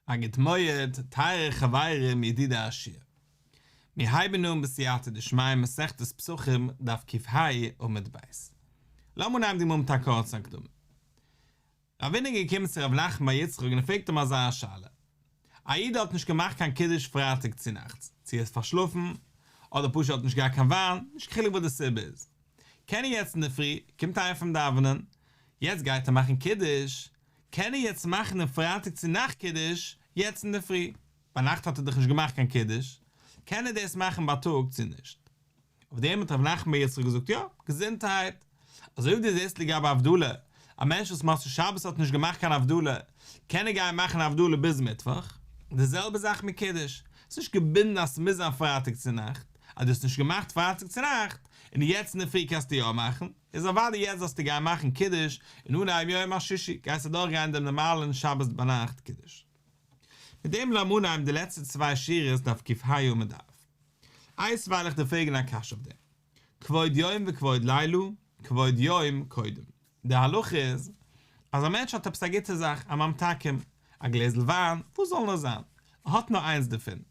א גוט מועד, טייערע חברים ידידי השיעור. מיר הייבן אן בסייעתא דשמיא מסכת פסחים דף ק"ה עמוד ב'. לאמיר אנהייבן די גמרא מיט א קורצע הקדמה. רב הונא איז געקומען צו רב נחמן בר יצחק און ער פרעגט אים אזא שאלה. א איד האט נישט געמאכט קיין קידוש פרייטאג צונאכטס, צו ער איז פארשלאפן, אדער פשוט האט נישט געהאט קיין וויין, נישט קיין חילוק וואס די סיבה איז. קען ער יעצט אינדערפרי, קומט אהיים פון דאווענען, יעצט גייט ער מאכן קידוש, קען ער יעצט מאכן דעם פרייטאג צו נאכט קידוש יעצט אינדערפרי? ביינאכט האט ער דאך נישט געמאכט קיין קידוש, קען ער דאס מאכן בייטאג צו נישט? אויף דעם האט ר' נחמן בר יצחק געזאגט יא, געזונטהייט. אזוי ווי דו זעסט לגבי הבדלה, א מענטש וואס מוצאי שבת האט נישט געמאכט קיין הבדלה, קען ער גיין מאכן הבדלה ביז מיטוואך, די זעלבע זאך מיט קידוש, ס'איז נישט געבינדן אז ס'מוז זיין פרייטאג צו נאכט, אז דו האסט נישט געמאכט פרייטאג צו נאכט, און יעצט אינדערפרי קענסטו יא מאכן, איז אוודאי יעצט זאלסטו גיין מאכן קידוש און אנהייבן יום השישי גייסטו דורך גיין דעם נארמאלן שבת ביינאכט קידוש. מיט דעם לאמיר אנהייבן די לעצטע צוויי שורות דף ק"ה עמוד א'. איתיביה וועל איך דיר פרעגן א קשיא אויף דעם. כבוד יום וכבוד לילה, כבוד יום קודם. די הלכה איז אז א מענטש האט עפעס א גוטע זאך, א ממתקים, א גלעזל וויין, וואס זאל נאר זיין, ער האט נאר איינס דערפון,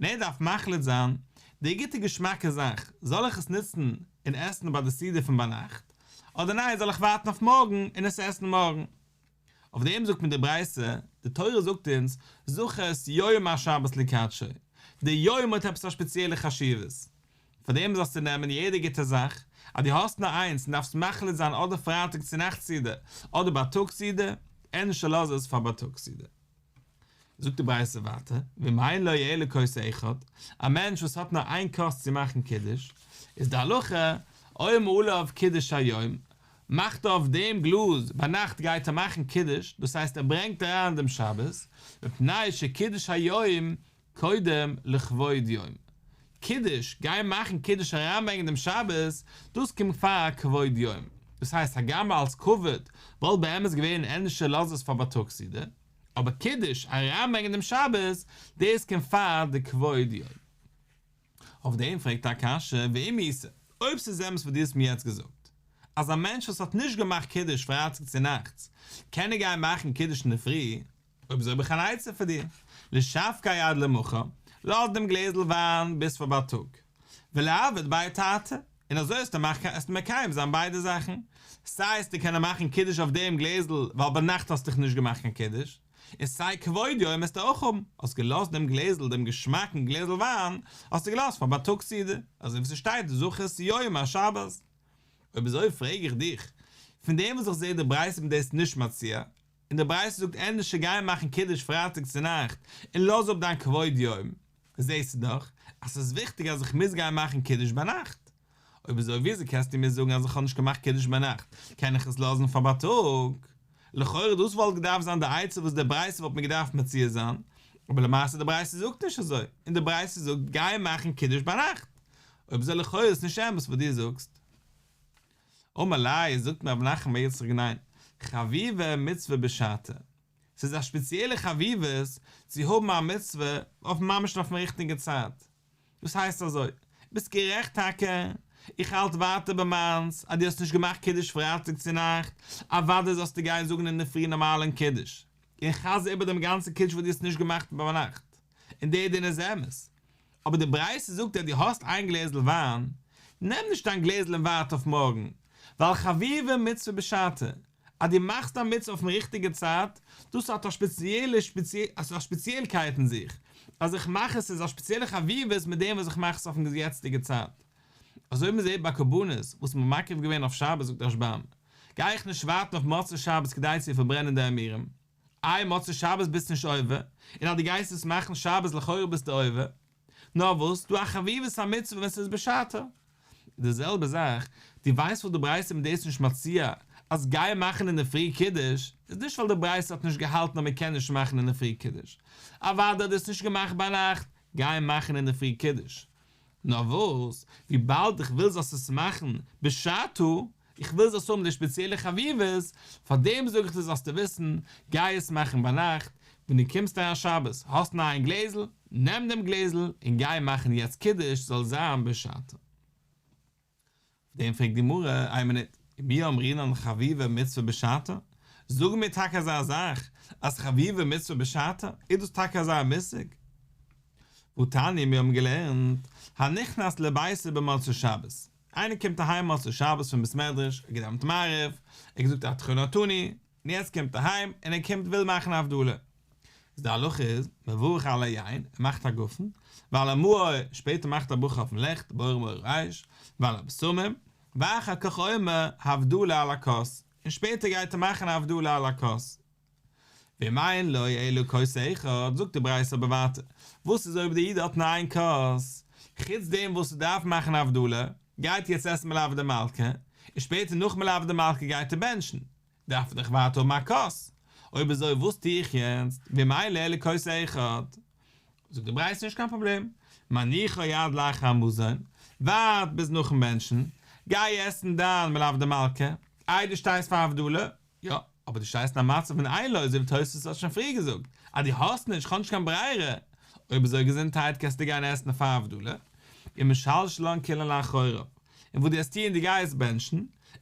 און ער דארף מחליט זיין, די גוטע געשמאקע זאך, זאל איך עס נוצן און עסן ביי די סעודה פון ביינאכט, אדער ניין זאל איך ווארטן אויף מארגן און עס עסן מארגן. אויף דעם זאגט מיר די ברייתא, די תורה זאגט אונז, זכור את יום השבת לקדשו, די יום האט עפעס א שפעציעלע חשיבות, פאר דעם זאלסטו נעמען יעדע גוטע זאך, אז דו האסט נאר איינס און דארפסט מחליט זיין אדער פרייטאג צונאכטס סעודה אדער בייטאג סעודה, ענדערש לאז עס פאר בייטאג סעודה. זאגט די ברייתא ווייטער, ואם אין לו אלא כוס אחד, א מענטש וואס האט נאר איין כוס צו מאכן קידוש, איז די הלכה, אומר עליו קידוש היום, מאכט ער אויף דעם גלאז, ביינאכט גייט ער מאכן קידוש, דאס הייסט ער ברענגט אריין דעם שבת, מפני שקידוש היום קודם לכבוד יום. קידוש, גיין מאכן קידוש אריינברענגען דעם שבת, דאס קומט פאר כבוד יום. דאס הייסט הגם אלס כבוד וואלט באמת געווען ענדערשער לאז עס פאר בייטאג סעודה, אבער קידוש, אריינברענגען דעם שבת, דאס קומט פאר די כבוד יום. אויף דעם פרעגט ער א קשיא, ואם איתא, אויב ס'איז אמת וואס דו האסט מיר יעצט געזאגט, אז א מענטש וואס האט נישט געמאכט קידוש פרייטאג צונאכטס, קען ער גיין מאכן קידוש אינדערפרי, אויב אזוי האב איך אן עצה פאר דיר, לישבקיה עד למחר, לאז דעם גלעזל וויין ביז פאר בייטאג, וליעביד ביה תרתי, און אזוי וועסטו מאכן, וועסטו מקיים זיין ביידע זאכן, סיי וועסטו קענען מאכן קידוש אויף דעם גלעזל ווייל ביינאכט האסטו דאך נישט געמאכט קיין קידוש, און סיי כבוד יום וועסטו אויך האבן, האסט געלאזט דעם גלעזל, דעם געשמאקן גלעזל וויין, האסטו געלאזט פאר בייטאג סעודה, אזוי ווי ס'שטייט זכור את יום השבת. אויב אזוי פרעג איך דיך, פון דעם וואס איך זע די ברייתא איז מיר דאס נישט מציע, און די ברייתא זאגט ענדערש גיי מאכן קידוש פרייטאג צונאכט און לאז אפ דיין כבוד יום, זעסטו דאך אז ס'איז וויכטיג אז איך מוז גיין מאכן קידוש ביינאכט. אויב אזוי וויאזוי קענסטו מיר זאגן אז איך האב נישט געמאכט קידוש ביינאכט קען איך עס לאזן פאר בייטאג? לכאורה דאס וואלט געדארפט זיין די עצה וואס די ברייתא וואלט מיר געדארפט מציע זיין, אבער למעשה די ברייתא זאגט נישט אזוי, און די ברייתא זאגט גיי מאכן קידוש ביינאכט. אויב אזוי לכאורה איז נישט אמת וואס דו זאגסט. אמר ליה, זאגט אים רב נחמן בר יצחק ניין, חביבה מצוה בשעתה, ס'איז א שפעציעלע חביבות צו האבן א מצוה אויף ממש אויפן ריכטיגן צייט, דאס הייסט אזוי, ביסט גערעכט טאקע, איך האלט ווייטער ביי מיינס אז דו האסט נישט געמאכט קידוש פרייטאג צונאכט, אוודאי זאלסטו גיין זאגן אינדערפרי נארמאלן קידוש, און חזר איבער דעם גאנצן קידוש וואס דו האסט נישט געמאכט ביינאכט, און דער דין איז אמת, אבער די ברייתא זאגט אז דו האסט איין גלעזל וויין, נעם נישט דיין גלעזל און ווארט אויף מארגן, ווייל חביבה מצוה בשעתה, אז דו מאכסט א מצוה אויפן ריכטיגע צייט, דאס האט א שפעציעלע א שפעציעלקייט אין זיך, אז איך מאך עס איז א שפעציעלע חביבות מיט דעם וואס איך מאך עס אויפן יעצטיגע צייט. אזוי ווי מ'זעט ביי קרבנות וואס מ'האט מקריב געווען אויף שבת זאגט רשב"ם, גיי איך נישט ווארטן אויף מוצאי שבת כדי צו פארברענען די אימורים, איי מוצאי שבת ביסט נישט עובר, און אז דו גייסט עס מאכן שבת לכאורה ביסטו עובר, נאר וואס, דא א חביבות המצוה ווען ס'איז בשעתה. די זעלבע זאך, דו ווייסט וואס די ברייתא מיט דאס נישט מציע אז גיי מאכן אינדערפרי קידוש, איז נישט ווייל די ברייתא האט נישט געהאלטן אז מ'קען נישט מאכן אינדערפרי קידוש, אוודאי האט עס נישט געמאכט ביינאכט, גיי מאכן אינדערפרי קידוש. נאר וואס, וויבאלד איך וויל זאלסט עס מאכן בשעתו, איך וויל זאלסט האבן די שפעציעלע חביבות, פאר דעם זאג איך דיר זאלסטו וויסן, גיי עס מאכן ביינאכט, ווען דו קומסט אריין שבת, האסט נאר איין גלעזל, נעם דעם גלעזל און גיי מאכן יעצט קידוש זאל זיין בשעתו. אויף דעם פרעגט די גמרא, איין מינוט, מי אמרינן חביבה מצוה בשעתה? זאגן מיר טאקע אזא זאך, אז חביבה מצוה בשעתה, איז דאס טאקע אזא מושג? והתניא מיר האבן געלערנט, הנכנס לביתו במוצאי שבת, איינער קומט אהיים מוצאי שבת פון בית מדרש, ער האט געדאווענט מעריב, ער האט געזאגט אתה חוננתנו, און יעצט קומט ער אהיים און ער קומט וויל מאכן הבדלה, איז די הלכה איז, מברך על היין, ער מאכט א גפן, ועל המאור, שפעטער מאכט ער א ברכה אויפן לעכט, בורא מאורי האש, ועל הבשמים, ואחר כך אומר הבדלה על הכוס, און שפעטער גייט ער מאכן הבדלה על הכוס. ואם אין לו אלא כוס אחד, זאגט די ברייתא אבער ווייטער, וואס איז אויב די איד האט נאר איין כוס, חוץ דעם וואס ער דארף מאכן הבדלה, גייט יעצט עסן מלוה דמלכה, און שפעטער נאך מלוה דמלכה גייט ער בענטשן, דארף ער דאך ווייטער האבן א כוס, אויב אזוי וואס טו איך יעצט, ואם אין לו אלא כוס אחד? זאגט די ברייתא נישט קיין פראבלעם, מניחו עד לאחר המזון, ווארט ביז נאכן בענטשן, גיי עסן דיין מלוה דמלכה, איי דו שטייסט פאר הבדלה, יא, אבער דו שטייסט אין א מצב פון אין לו, אזוי ווי תוספות האט שוין פריער געזאגט, אז דו האסט נישט, כ'האב נישט קיין ברירה, אויב אזוי געזונטהייט קענסטו גיין עסן פאר הבדלה, ומשלשלן כולן לאחריו, און וואס דו וועסט טוען דו גייסט בענטשן,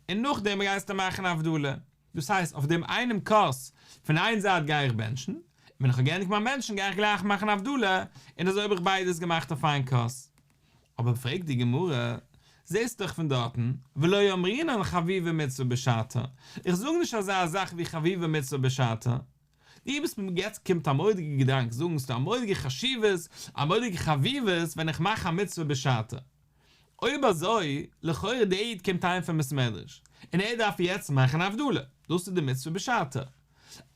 און נאכדעם גייסטו מאכן הבדלה, דאס הייסט אויף דעם איינעם כוס, פון איין זייט גיי איך בענטשן, און ווען איך האב געענדיגט מיין בענטשן גיי איך גלייך מאכן הבדלה, און אזוי האב איך ביידעס געמאכט אויף איין כוס. אבער פרעגט די גמרא, זעסט דאך פון דארטן, ולא אמרינן חביבה מצוה בשעתה, איך זאג נישט אזא זאך ווי חביבה מצוה בשעתה, דו ביסט מיר יעצט קומט א מורא'דיגע געדאנק זאגן ס'דא א מורא'דיגע חשיבות, א מורא'דיגע חביבות ווען איך מאך א מצוה בשעתה. אויב אזוי, לכאורה דער איד קומט אהיים פון בית מדרש, און ער דארף יעצט מאכן הבדלה, דאס איז די מצוה בשעתה.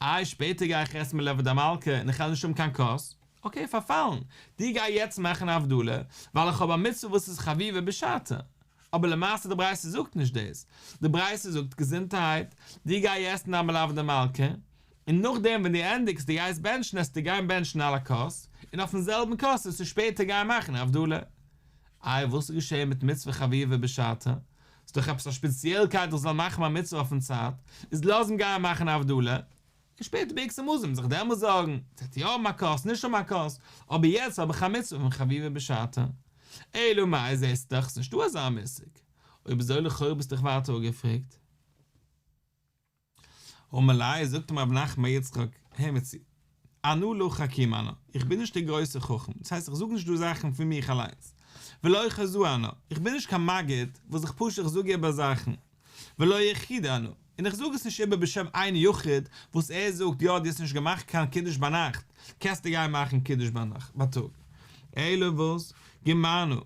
איי שפעטער גיי איך עסן מלוה דמלכה און איך וועל נישט האבן קיין כוס, אקעי פארפאלן, דו גיי יעצט מאכן הבדלה, ווייל איך האב א מצוה וואס איז חביבה בשעתה. אבער למעשה די ברייתא זאגט נישט דאס, די ברייתא זאגט געזונטערהייט, דו גיי עסן דיין מלוה דמלכה, און נאכדעם ווען דו ענדיגסט דו גייסט בענטשן עסטו גיין בענטשן על הכוס, און אויפן זעלבן כוס עסטו שפעטער גיין מאכן הבדלה. איי וואס איז געשען מיט מצוה חביבה בשעתה? ס'איז דאך עפעס א שפעציעלקייט איך זאל מאכן מיין מצוה אויפן צייט, איז לאז אים גיין מאכן הבדלה, און שפעטער ברכת המזון זיך דעמאלס זארגן, צו ער וועט יא האבן א כוס נישט האבן א כוס, אבער יעצט האב איך א מצוה פון חביבה בשעתה. אלא מאי זעסט דאך ס'נישטא אזא מושג. אויב אזוי לכאורה ביסט דאך ווייטער אפגעפרעגט. אמר ליה, זאגט אים רב נחמן בר יצחק, הער מיר צו, אנא לא חכימא אנא, איך בין נישט דער גרויסער חכם, דאס הייסט איך זאג נישט דא זאכן פון מיך אליינס, ולא חוזאי אנא, איך בין נישט קיין מגיד וואס איך פשוט איך זאג איבער זאכן, ולא יחידא אנא, און איך זאג עס נישט איבער בשם איין יחיד וואס ער זאגט יא דו האסט נישט געמאכט קיין קידוש ביינאכט, קענסטו גיין מאכן קידוש בייטאג, אלא וואס, גמרנא,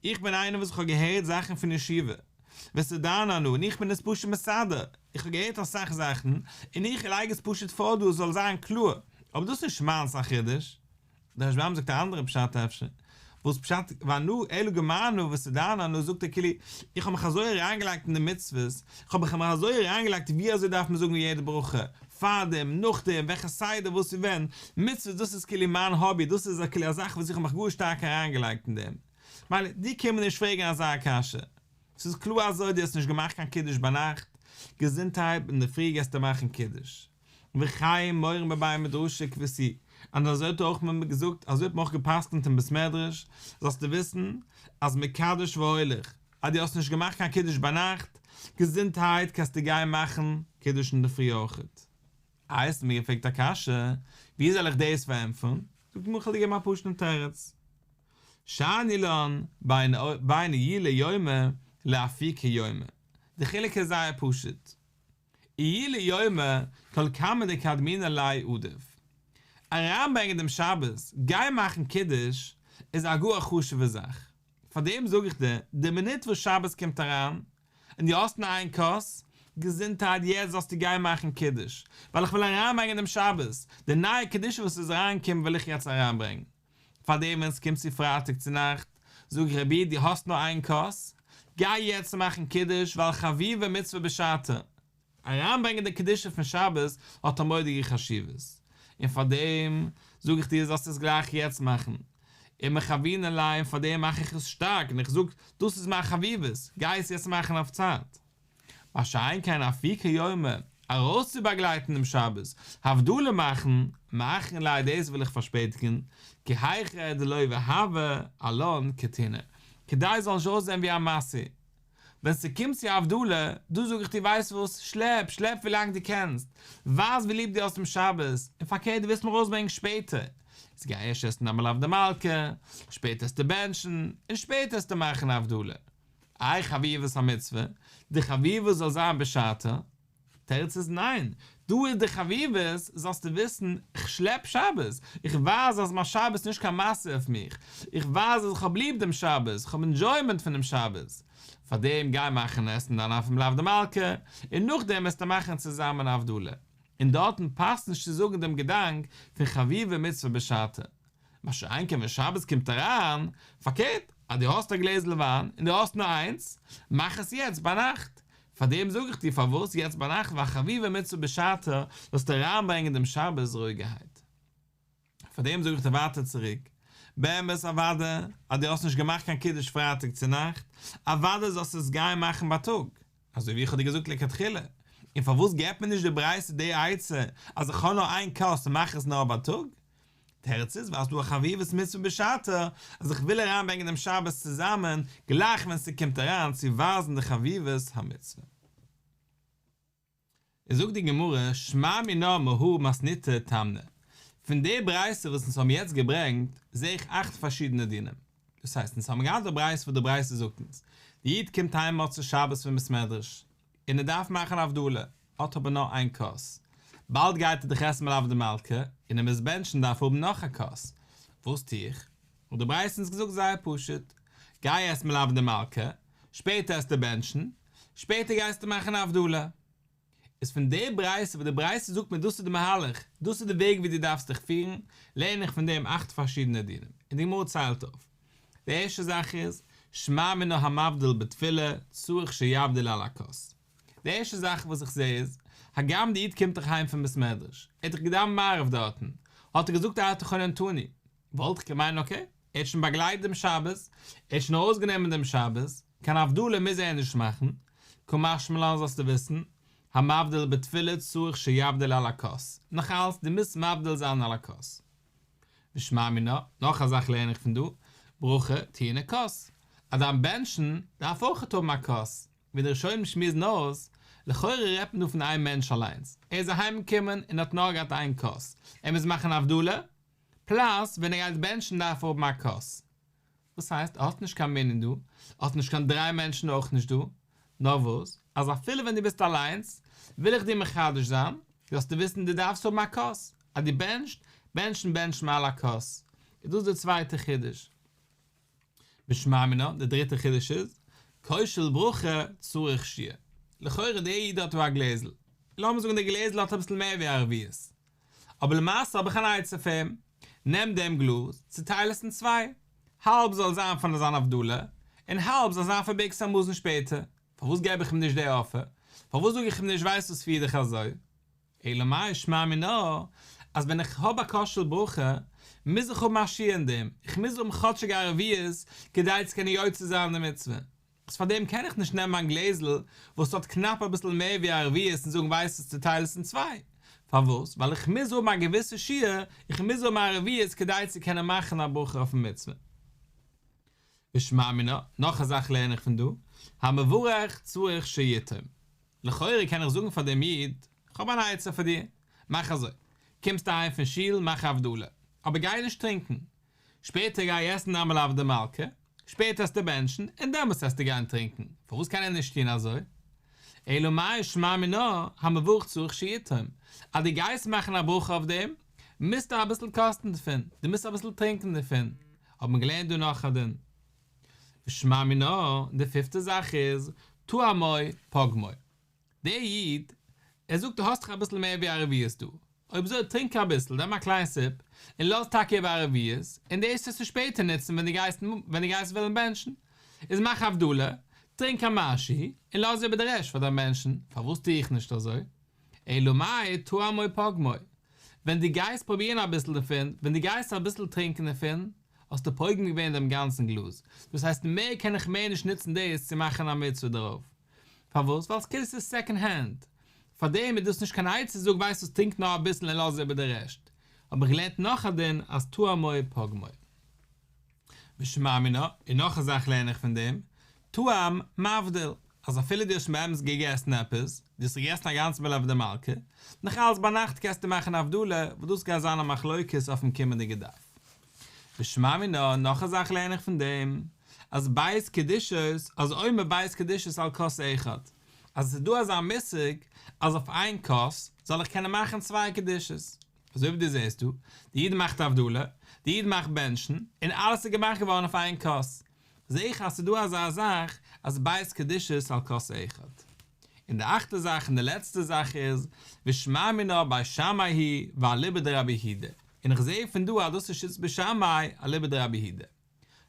איך בין איינער וואס איך האב געהערט זאכן פון ישיבה, וסדרנא אנא, און איך בין עס פשוט מסדר, איך האב געהערט אסאך זאכן, און איך לייג עס פשוט פאר דא עס זאל זיין קלאר, אבער דאס איז נישט מיינס א חידוש. דער רשב"ם זאגט א אנדערע פשט אפשר, וואס פשט ואנא אלא גמרנא וסדרנא אנא זאגט ער כאילו איך האב מיך אזוי אריינגעלייגט אין די מצוות, איך האב מיך אזוי אריינגעלייגט ווי אזוי דארף מען זאגן יעדע ברכה, פארדעם, נאכדעם, וועלכע סדר, וואס ווי ווען, מצוות דאס איז כאילו מיין האבי, דאס איז כאילו א זאך וואס איך האב מיך גאר שטארק אריינגעלייגט אין דעם. מילא, דו קום מיר נישט פרעגן אזא קשיא. ס'איז קלאר אזוי דו האסט נישט געמאכט קיין קידוש ביינאכט, געזונטהייט אינדערפרי גייסטו מאכן קידוש. וכן מורין בבי מדרשא כותי, און אזוי האט אויך מען געזאגט, אזוי האט מען אויך גע'פסק'נט אין בית מדרש, זאלסטו וויסן אז מקדש והולך, אז דו האסט נישט געמאכט קיין קידוש ביינאכט, געזונטהייט קענסטו גיין מאכן קידוש אינדערפרי אויכעט. איי האסט מיר געפרעגט א קשיא, ווי זאל איך דאס פארענטפערן? זאגט די גמרא כ'וועל דיר געבן א פשוט'ן תירוץ. שאני לן בין עיולי יומא לאפוקי יומא, די חילוק איז זייער פשוט, עיולי יומא כל כמה דקדמינן ליה עדיף, אריינברענגען דעם שבת, גיין מאכן קידוש, איז א גאר א חשוב'ע זאך, פארדעם זאג איך דיר, די מינוט וואס שבת קומט אריין, און דו האסט נאר איין כוס, געזונטהייט יעצט זאלסטו גיין מאכן קידוש, ווייל איך וויל אריינברענגען דעם שבת, די נייע קדושה וואס איז אריינגעקומען וויל איך יעצט אריינברענגען. פארדעם ווען עס קומט צו פרייטאג צו נאכט, זאג איך רבי דו האסט נאר איין כוס, גיי יעצט מאכן קידוש ווייל חביבה מצוה בשעתה, אריינברענגען די קדושה פון שבת האט א מורא'דיגע חשיבות, און פארדעם זאג איך דיר זאלסט עס גלייך יעצט מאכן, ומכוינן ליה און פארדעם מאך איך עס שטארק און איך זאג דאס איז מיין חביבות, גיי עס יעצט מאכן אויף צייט. מה שאין כן אפוקי יומא, ארויסצובאגלייטן דעם שבת, הבדלה מאכן, מאחרין ליה דאס וויל איך פארשפעטיגן, כי היכי דלא והוי עלן כטונא, כדי עס זאל נישט אויסזען ווי א משוי. ווען ס'קומט צו הבדלה, דא זאג איך דיר ווייסט וואס, שלעפ, שלעפ ווי לאנג דו קענסט, ווייז ווי ליב דו האסט דעם שבת, און פארקערט דו ווילסט מיר ארויסברענגען שפעטער, איז גיי ערשט עסן א מלוה דמלכה, שפעטער עסטו בענטשן, און שפעטער עסטו מאכן הבדלה. איי חביבות המצוה, די חביבות זאל זיין בשעתה? תירוץ איז ניין, דא איז די חביבות, זאלסטו וויסן, איך שלעפ שבת, איך ווייז אז מיין שבת איז נישט קיין משא אויף מיך, איך ווייז אז איך האב ליב דעם שבת, איך האב ענדזשוימענט פונעם שבת, פארדעם גיי מאכן עסן דיין מלוה דמלכה, און נאכדעם וועסטו מאכן צוזאמען הבדלה, און דארטן פאסט נישט צו זאגן דעם געדאנק פון חביבה מצוה בשעתה. מה שאין כן ווען שבת קומט אריין, פארקערט, אז דו האסט א גלעזל וויין און דו האסט נאר איינס, מאך עס יעצט ביינאכט. פארדעם זאג איך דיר פארוואס יעצט ביינאכט ווייל חביבה מצוה בשעתה זאלסטו אריינברענגען דעם שבת רואיגערהייט. פארדעם זאג איך דיר ווייטער צוריק, באמת אוודאי אז דו האסט נישט געמאכט קיין קידוש פרייטאג צונאכט, אוודאי זאלסטו עס גיין מאכן בייטאג, אזוי ווי איך האב דיר געזאגט לכתחילה, און פארוואס געבט מיר נישט די ברייתא די עצה אז איך האב נאר איין כוס און מאך עס נאר בייטאג? תירוץ איז ווייל ס'דא א חביבות מצוה בשעתה אז איך וויל אריינברענגען דעם שבת צוזאמען גלייך ווען ס'קומט אריין צו ווייזן די חביבות המצוה. איז זאגט די גמרא שמע מינה מהא מתניתא תמני, פון די ברייתא וואס אונז האבן יעצט געברענגט זעה איך אכט פארשידענע דינים, דאס הייסט אונז האבן געהאט די ברייתא וואס די ברייתא זאגט אונז, די איד קומט אהיים מוצאי שבת פון בית מדרש און ער דארף מאכן הבדלה, האט אבער נאר איין כוס, באלד גייט ער דאך עסן מלוה דמלכה און ער מוז בענטשן דארף האבן נאך א כוס, וואס טו איך? האט די ברייתא אונז געזאגט זייער פשוט, גיי עס מלוה דמלכה, שפעטער עסטו בענטשן, שפעטער גייסטו מאכן הבדלה. איז פון די ברייתא וואס די ברייתא זאגט מיר דאס איז די מהלך, דאס איז די וועג ווי דו דארפסט דיך פירן, לערן איך פון דעם אכט פארשידענע דינים, און די גמרא ציילט אויף. די ערשטע זאך איז, שמע מינה המבדיל בתפילה צריך שיבדיל על הכוס. די ערשטע זאך וואס איך זע איז, הגם די איד קומט דאך אהיים פון בית מדרש, ער האט דאך געדאווענט מעריב דארטן, האט ער געזאגט אתה חוננתנו, וואלט איך געמיינט אקעי, ער האט שוין באגלייט דעם שבת, ער האט שוין ארויסגענומען דעם שבת, קיין הבדלה מוז ער נישט מאכן, קא משמע לן זאלסטו וויסן, המבדיל בתפילה צריך שיבדיל על הכוס, נאך אלץ דו מוזט מבדיל זיין על הכוס. ושמע מינה, נאך א זאך לערן איך פון דא, ברכה טעונה כוס, אז דיין בענטשן דארף אויכעט האבן א כוס, ווי די ראשונים שמועסן אויס, לכאורה רעדט מען דא פון איין מענטש אליינס, ער איז אהיימגעקומען און האט נאר געהאט איין כוס, ער מוז מאכן הבדלה, פלאס ווען ער גייט בענטשן דארף ער האבן א כוס. וואס הייסט ער האט נישט קיין מנין דא, ער האט נישט קיין דריי מענטשן אויך נישט דא, נאר וואס אז אפילו ווען דו ביסט אליינס, וויל איך דיר מחדש זיין, זאלסטו וויסן דו דארפסט האבן א כוס, אז דו בענטשט, בענטשן בענטשט מען על הכוס. איז דאס די צווייטע חידוש. ושמע מינה, די דריטע חידוש איז, כוס של ברכה צריך שיעור. לכאורה דער איד האט דא א גלעזל, לאמיר זאגן די גלעזל האט אביסל מער ווי א רביעית, אבער למעשה האב איך אן עצה פאר אים, נעם דעם גלאז, צוטייל עס אין צוויי, האלב זאל זיין פאר זיין הבדלה, און האלב זאל זיין פאר ברכת המזון שפעטער. פארוואס געב איך אים נישט די אפער? פארוואס זאג איך אים נישט ווייסט וואס פיר דיך אזוי? אלא מאי שמע מינה, אז ווען איך האב א כוס של ברכה, מוז איך האבן א שיעור אין דעם, איך מוז האבן כאטשיג א רביעית כדי צו קענען יוצא זיין די מצוה. איז פאר דעם קען איך נישט נעמען מיין גלעזל וואס האט קנאפ אביסל מער ווי א רביעית און זאגן ווייסט וואס צוטייל עס אין צוויי. פארוואס? ווייל איך מוז האבן א געוויסע שיעור, איך מוז האבן א רביעית כדי צו קענען מאכן א ברכה אויפן מצוה. ושמע מינה, נאך א זאך לערן איך פון דא, המברך צריך שיטעום. לכאורה קען איך זאגן פאר דעם איד, כ'האב אן עצה פאר דיר, מאך אזוי, קומסט אהיים פון שול מאך הבדלה, אבער גיי נישט טרינקען, שפעטער גיי עסן דיין מלוה דמלכה, שפעטער עסטו בענטשן, און דעמאלטס עסטו גיין טרינקען, פארוואס קען ער נישט טון אזוי? אלא מאי שמע מינה, המברך צריך שיטעום, אז דו גייסט מאכן א ברכה אויף דעם, מוזטו אביסל קאסטן דערפון, דו מוזט אביסל טרינקען דערפון, האט מען געלערנט דא נאך א דין. ושמע מינה, די פיפטע זאך איז, טעמו פגמו. דער איד, ער זאגט דו האסט דאך אביסל מער ווי א רביעית דא, אויב אזוי טרינק אביסל, נעם א קליין סיפ, און לאז טאקע איבער א רביעית, און דאס וועסטו שפעטער נוצן ווען דו גייסט ווען דו גייסט וועלן בענטשן. איז מאך הבדלה, טרינק א משהו, און לאז איבער די רעשט פאר דיין בענטשן. פארוואס טו איך נישט אזוי? אלא מאי טעמו פגמו. ווען דו גייסט פרובירן אביסל דערפון, ווען דו גייסט אביסל טרינקען דערפון, האסטו פוגם געווען דעם גאנצן גלאז. דאס הייסט מער קען איך מער נישט נוצן דאס צו מאכן א מצוה דערויף. פארוואס? ווייל ס'כאילו ס'איז סעקאנד הענד. פארדעם איז דאס נישט קיין עצה זאג ווייסט וואס טרינק נאר אביסל און לאז איבער די רעשט. האב איך געלערנט נאך א דין אז טעמו פגמו. ושמע מינה, און נאך א זאך לערן איך פון דעם, טעם מבדיל. אז אפילו דו האסט באמת געגעסן עפעס, דו האסט געגעסן א גאנצע מלוה דמלכה, נאך אלץ ביינאכט קענסטו מאכן הבדלה, וואס דאס גייט זיין א מחלוקת אויפן קומענדיגע דף. ושמע מינה, נאך א זאך לערן איך פון דעם, אז ב' קדושות, אז אומר ב' קדושות על כוס אחד, אז עס איז דא אזא מושג אז אויף איין כוס זאל איך קענען מאכן צוויי קדושות. אזוי ווי דו זעסט דא, די איד מאכט הבדלה, די איד מאכט בענטשן, און אלעס איז געמאכט געווארן אויף איין כוס. זע איך אז ס'איז דא אזא זאך אז ב' קדושות על כוס אחד. און די אכטע זאך און די לעצטע זאך איז, ושמע מינה בית שמאי היא ואליבא דרבי יהודה, און איך זע פון דא אז דאס איז שיטת בית שמאי אליבא דרבי יהודה.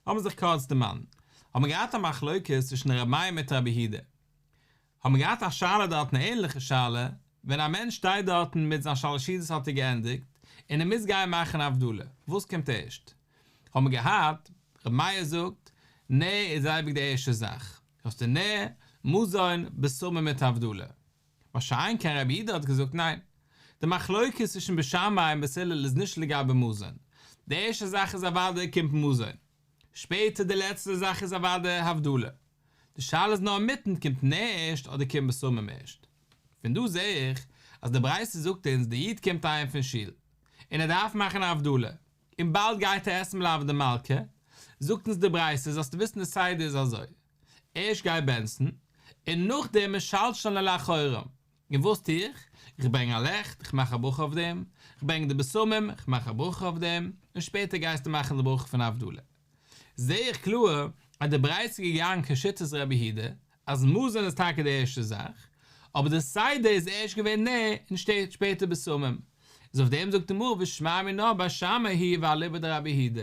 לאמיר זיך קורץ דערמאנען. האבן מיר געהאט א מחלוקת צווישן רבי מאיר מיט רבי יהודה. האבן מיר געהאט א שאלה דארטן א ענליכע שאלה, ווען א מענטש שטייט דארטן מיט זיין שלש סעודות האט ער געענדיגט, און ער מוז גיין מאכן הבדלה, וואס קומט ערשט? האבן מיר געהאט, רבי מאיר זאגט, נר איז אייביג די ערשטע זאך, האסטו נר, מזון, בשמים מיט הבדלה. מה שאין כן רבי יהודה האט געזאגט ניין, די מחלוקת צווישן בית שמאי און בית הלל איז נישט לגבי מזון, די ערשטע זאך איז אוודאי קומט מזון, שפעטער די לעצטע זאך איז אוודאי הבדלה, די שאלה איז נאר אינמיטן קומט נר ערשט אדער קומט בשמים ערשט. פון דא זעה איך אז די ברייתא זאגט אונז די איד קומט אהיים פון שול און ער דארף מאכן א הבדלה און באלד גייט ער עסן מלוה דמלכה, זאגט אונז די ברייתא זאלסטו וויסן די סדר איז אזוי, ערשט גיי בענטשן און נאכדעם משלשלן לאחריו, און וואס טו איך? איך ברענג א לעכט, איך מאך א ברכה אויף דעם, איך ברענג די בשמים, איך מאך א ברכה אויף דעם, און שפעטער גייסטו מאכן די ברכה פון הבדלה. זע איך קלאר אז די ברייתא איז געגאנגען כשיטת רבי יהודה, אז מזון איז טאקע די ערשטע זאך, אבער די סדר איז ערשט געווען נר און שפעטער בשמים. איז אויף דעם זאגט די גמרא ושמע מינה בית שמאי היא ואליבא דרבי יהודה.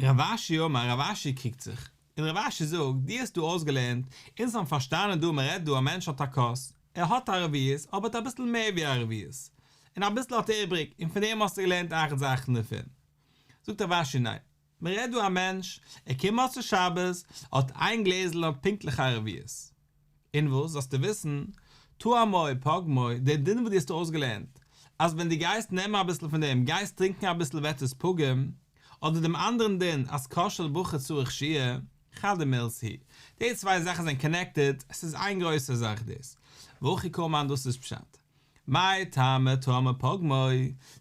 רב אשי אמר, רב אשי קריגט זיך, און רב אשי זאגט, דו האסט דא אויסגעלערנט, אונז האבן פארשטאנען דא, מען רעדט דא א מענטש האט א כוס, ער האט א רביעית, אבער האט אביסל מער ווי א רביעית, און אביסל האט ער איבריג, און פון דעם האסטו געלערנט אכט זאכן דערפון. זאגט רב אשי ניין, מען רעדט דא א מענטש, ער קומט מוצאי שבת, האט איין גלעזל האט פונקטליך א רביעית. און וואס זאלסטו וויסן, טעמו פגמו, דער דין וואס דו האסט אויסגעלערנט, אז ווען דו גייסט נעמען אביסל פון דעם, גייסט טרינקען אביסל ווערט עס פגום, אדער דעם אנדערן דין אז כוס של ברכה צריך שיעור, חדא מילתא היא די צוויי זאכן זענען קאנעקטעד, עס איז איין גרויסע זאך דאס. והכי קאמר דאס איז פשט. מאי טעמא טעמו פגמו,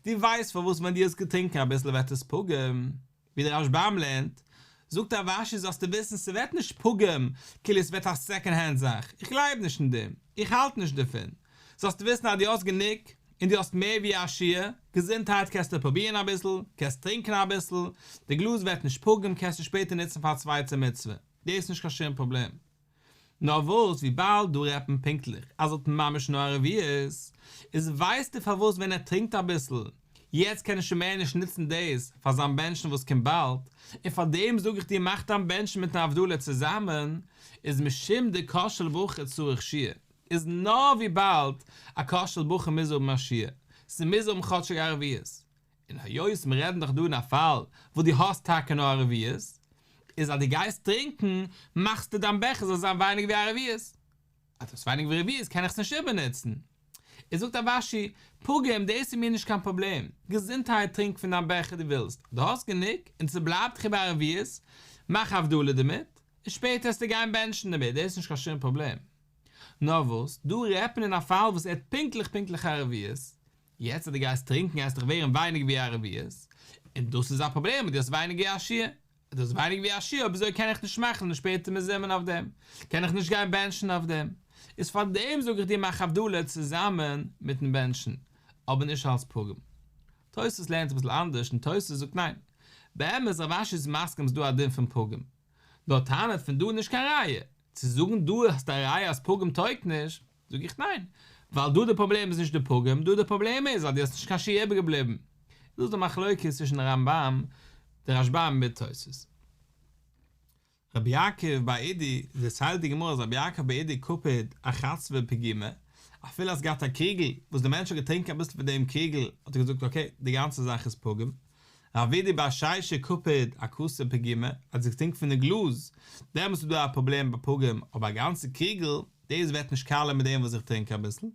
דו ווייסט פארוואס ווען דו האסט געטרינקען אביסל ווערט עס פגום? ווי דער רשב"ם לערנט, זאגט רב אשי זאלסטו וויסן ס'ווערט נישט פגום כאילו עס ווערט א סעקאנד הענד זאך, איך גלייב נישט אין דעם, איך האלט נישט דערפון, זאלסטו וויסן אז דו האסט גענוג און דו האסט מער ווי א שיעור, געזונטהייט קענסטו פרובירן אביסל, קענסט טרינקען אביסל, די גלאז ווערט נישט פגום קענסטו שפעטער נוצן פאר א צווייטע מצוה, דאס איז נישט קיין שום פראבלעם. נאר וואס וויבאלד דא רעדט מען פונקטליך אז ער האט ממש נאר א רביעית, איז ווייסטו פארוואס ווען ער טרינקט אביסל, יעצט קען ער שוין מער נישט נוצן דאס פאר זיין בענטשן וואס קומט באלד, און פאר דעם זאג איך דיר מאך דיין בענטשן מיטן הבדלה צוזאמען, איז משום דכוס של ברכה צריך שיעור, איז נאר וויבאלד א כוס של ברכה מוז האבן א שיעור, ס'מוז האבן כאטשיג א רביעית, און היות מיר רעדן דאך דא אין א פאל וואס דו האסט טאקע נאר א רביעית, איז אז דו גייסט טרינקן מאכסטו דיין בעכער זאל זיין ווייניגער ווי א רביעית, אז דאס ווייניגער ווי רביעית קען איך עס נישט איבערנוצן. איז זאגט רב אשי, פגום דאס איז מיר נישט קיין פראבלעם, געזונטהייט טרינק פון דיין בעכער דו ווילסט, דו האסט גענוג און ס'בלייבט דיך איבער א רביעית, מאך הבדלה דערמיט, און שפעטער וועסטו גיין בענטשן דערמיט, דאס איז נישט קיין שום פראבלעם. נאר וואס, דא רעדט מען אין א פאל וואס ער האט פונקטליך פונקטליך א רביעית, יעצט אז דו גייסט טרינקן גייסט דאך ווערן ווייניגער ווי א רביעית, און דאס איז א פראבלעם אז דו האסט ווייניגער ווי א שיעור, אז דו האסט ווייניגער ווי א שיעור אויב אזוי קען איך נישט מאכן שפעטער מזומן אויף דעם, קען איך נישט גיין בענטשן אויף דעם, איז פאר דעם זאג איך דיר מאך הבדלה צוזאמען מיטן בענטשן, אבער נישט אלס פגום. תוספות לערנט אביסל אנדערש און תוספות זאגט ניין, באמת רב אשי איז מסכים ס'דא א דין פון פגום, נאר טענה'ט פון דא נישט קיין ראיה, צו זאגן דא האסטו א ראיה אז פגום טויגט נישט, זאג איך ניין, ווייל דא די פראבלעם איז נישט די פגום, דא די פראבלעם איז אז דו האסט נישט קיין שיעור איבערגעבליבן. דאס איז די מחלוקת צווישן רמב"ם, די רשב"ם מיט תוספות. רבי יעקב בר אידי, דערציילט די גמרא אז רבי יעקב בר אידי קפיד אחצבא פגימא, אפילו אז געהאט א קריגל וואס די מענטש האט געטרינקען אביסל פון דעם קריגל האט ער געזאגט אקעי די גאנצע זאך איז פגום, רב אידי בר שישא קפיד אכסא פגימא, אז דו טרינקסט פון די גלאז דעמאלטס איז דא א פראבלעם ביי פגום, אבער א גאנצע קריגל דאס ווערט נישט קאלע מיט דעם וואס איך טרינק אביסל.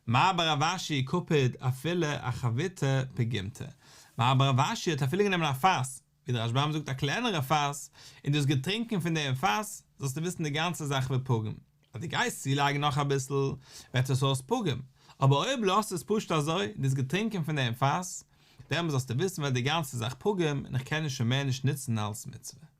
מר בר רב אשי קפיד אפילו אחביתא פגימתא. מר בר רב אשי האט אפילו גענומען א פאס, ווי דער רשב"ם זאגט א קלענערע פאס, און דאס געטרינקען פון דעם פאס, זאלסטו וויסן די גאנצע זאך ווערט פגום. אז דו גייסט צולייגן נאך אביסל, ווערט עס אויס פגום, אבער אויב לאזסטו עס פשוט אזוי, און דו האסט געטרינקען פון דעם פאס, דעמאלט זאלסטו וויסן ווערט די גאנצע זאך פגום און איך קען עס שוין מער נישט נוצן אלס מצוה.